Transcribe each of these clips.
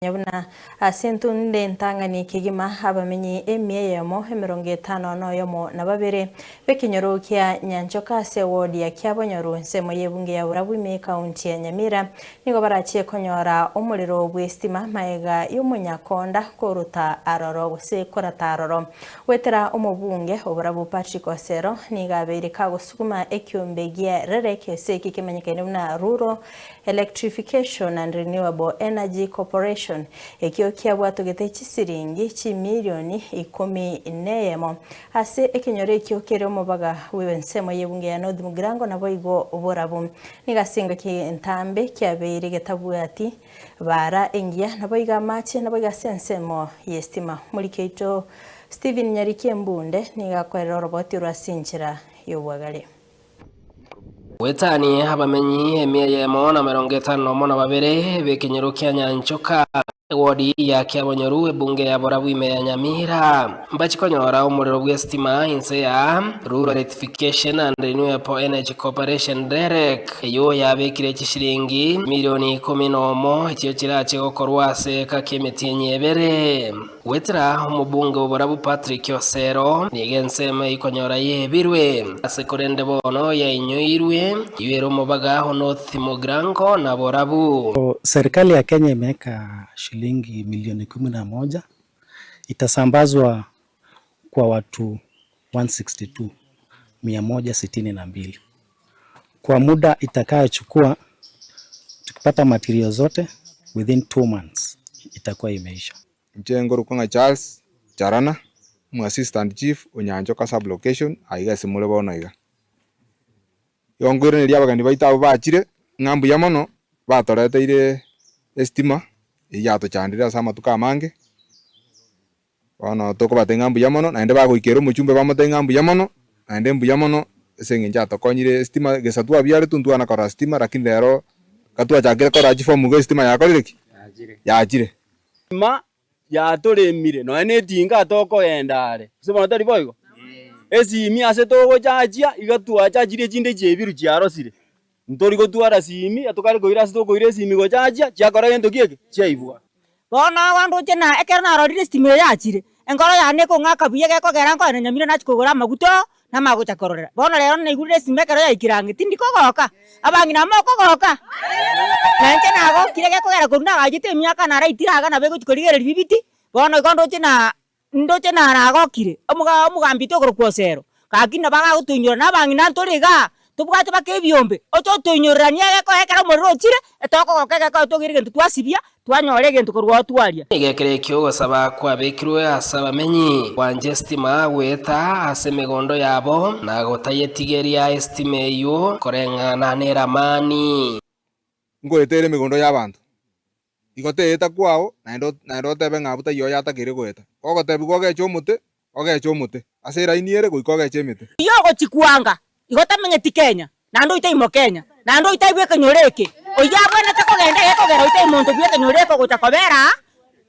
Buna ase entunde entang'ani kegima abamenyi emia eyemo 51 na babere b'ekenyoro kia Nyanchoka ase eward ya Kiabonyoru, ensemo y'ebunge ya Borabu ime ekaunti ya Nyamira, nigo barachie konyora omorero bw'estima maega y'omonyakonda koruta aroro gose korata aroro. Goetera omobunge o Borabu Patrick Osero nigo abeire kagosuguma ekiombe gia REREC ase eki kemanyekaine buna Rural Electrification and Renewable Energy Corporation, ekio kiabwatogete chisiringi chimilioni 11 ase ekenyoro ekio kere omobaga bw'ensemo y'ebunge ya North Mugirango naboigo Borabu. Nigo ase engaki entambe kiabeire getabwati bara engiya naboigo amache naboigo ase ensemo y'estima. Omoriki oito Stephen Nyariki Embunde nigo akoerera oroboti orwo ase enchera y'obwagare. Goetania abamenyi 152 b'ekenyoro kia Nyanchoka, ewodi ya Kiabonyoru, ebunge ya Borabu ime ya Nyamira, mbachi konyora omorero bw'esitima inse ya Rural Electrification and Renewable Energy Corporation, REREC, eyio yabekire chishilingi milioni 11 echio chirache gokorwa ase eka ki'emetienyi ebere. Goetera omobunge o Borabu Patrick Osero, nigo ensemo eikonyora yebirwe ase korende bono yainyoirwe eyio ere omobaga o North Mugirango na Borabu. Serikali ya Kenya imeweka shilingi milioni 11 itasambazwa kwa watu 162, 162 kwa muda itakayochukua. Tukipata material zote within 2 months itakuwa imeisha. Inche nkorokwa ng'a Charles Charana, omo assistant chief o Nyanchoka sub location aiga ase more bono iga. Igo nkoiraneria abageni baito abwo bachire ng'a mbuya mono batoreteire estima eywo yatochandire ase amatuko amange, bono tokobatebia ng'a mbuya mono naende bagoikera omochumbe bamotebie ng'a mbuya mono, naende mbuya mono ase eng'encho atokonyire estima gesa twabiaretwe ntwana korora stima lakini rero gatwachakire korora chifomu iga estima yakorire ki? Yachire. Estima yatoremire nonya na etinga tokogenda are, gose bono tari boigo? Esimi ase togochachia iga twachachirie echinde chiaibirwe chiarosire, ntori gotwara simi etokare koira ase tokoira esimi gochachia chiakora gento ki eke? Chiaibwa. Bono ndoche na ekero narorire estima eye yachire, enkoro yane ekong'aka buya gekogera nkoenda Nyamira nachia kogora amaguta namanye gocha kororera. Bono rero naigurire estima ekero yaikire ang'e tindi kogoka, abang'ina mokogoka? Na inche nagokire gekogera korwa nagachete emiaka naraitire iga nabo egochia korigereria bibiti, bono igo ndoche na ndoche na nagokire, omoga omogambi oito okorokwa Osero, gaki nabo agagotoinyora na abang'ina ntore igaa, tobwate mpaka ebiombe, oche otoinyoreranie egekoe ekero omorero ochire, etokogoka egekoe togere egento twasibia, twanyora egento korwa oo twaria. Nigo ekero ekio ogosaba kwabekirwe ase abamenyi gwancha esitima goeta ase emegondo yabo, na gotayetigeria esitima eyio koreng'ana neramani. Ngoeta ere emegondo y'abanto. Igo teeta kwao, naende naende otebe ng'a abwo taiyo oyatakeire goeta. Kogotebigwa ogeche omote, ogeche omote, ase eraini ere goika ogeche emete. Oyio ogochia kwanga igo tamenyeti Kenya, naende oyio tai Mokenya, naende oyio tai bw'ekenyoro eke. Oyio abwenerete kogenda egekogera oyio tai monto bw'ekenyoro eke ogocha kobera aa,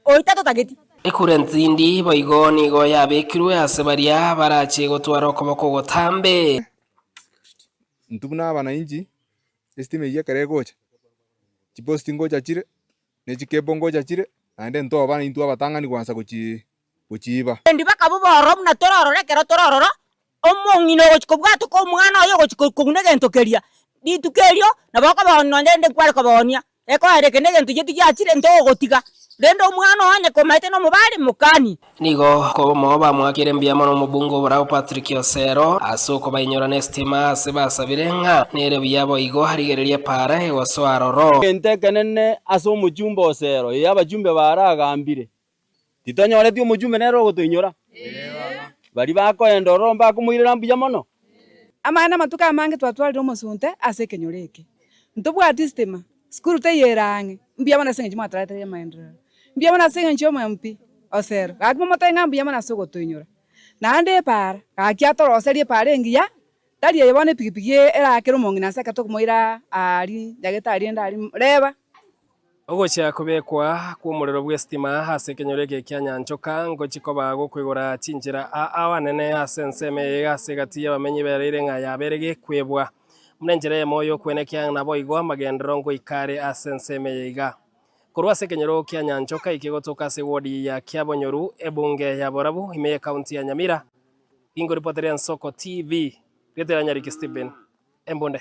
oyio tatotageti. Ekura entindi boigo nigo yabekirwe ase baria barache gotwara okoboko ogotambe. Intwe buna abanainchi, estima eyio ekero egocha, chiposti ngocha chire, ne chicable ngocha chire, naende ntoba intwe abatang'ani goansa gochi gochiiba. Endi bakabua ororo buna tore ororo ekero tore ororo, omong'ina ogochia kobwatoka omwana oye ogochia koguna egento keria, rituko erio nabo okobaonia nonye rende nkware kobaonia, ekoera eke na egento gietu giachire ntogogotiga, rende omwana oo onye komaete na omobare, mokanie. Nigo kobomo bamwakire mbuya mono omobunge oborao Patrick Osero ase okobainyora nestima ase basabire ng'a nere buya boigo arigererie epaara egosoa aroro. Egento ekenene ase omochumba Osero, ee abachumbe baragambire, Titonyoreti omochumbe nere ogotoinyora? Baria bakoenda ororo mbakomoirera mbuya mono? Amang'ana amatuko amange twatwarire omosunte ase ekenyoro eke. Ntobwati stima, sukuru teiyo ere ang'e, mbuya mono ase eng'encho mwatoreteire amaenderero. Mbuya mono ase eng'encho ya omo MP, Osero, gaki momotebie ng'a mbuya mono ase ogotoinyora. Naende epaara, gaki atoroserie epaara engiya, tari eye bono epikipiki erakere omong'ina ase ekero tokomoira aria nyagetari ende aria reba. Ogochia kobekwa kw'omorero bw'esitima ase ekenyoro eke kia Nyanchoka ngochia koba gokoigora chinchera ao anene ase ensemo eye ase egati y'abamenyi bereire ng'a yabeire gekwebwa buna enchera eyemo y'okwenekia ng'a naboigo amagenderero ngoika are ase ensemo eye iga. Korwa ase ekenyoro kia Nyanchoka ekegotoka ase ewodi ya Kiabonyoru, ebunge ya Borabu, ime y'ecounty ya Nyamira, Ingoripoteria Ensoko TV, rieta ria Nyariki Stephen Embunde.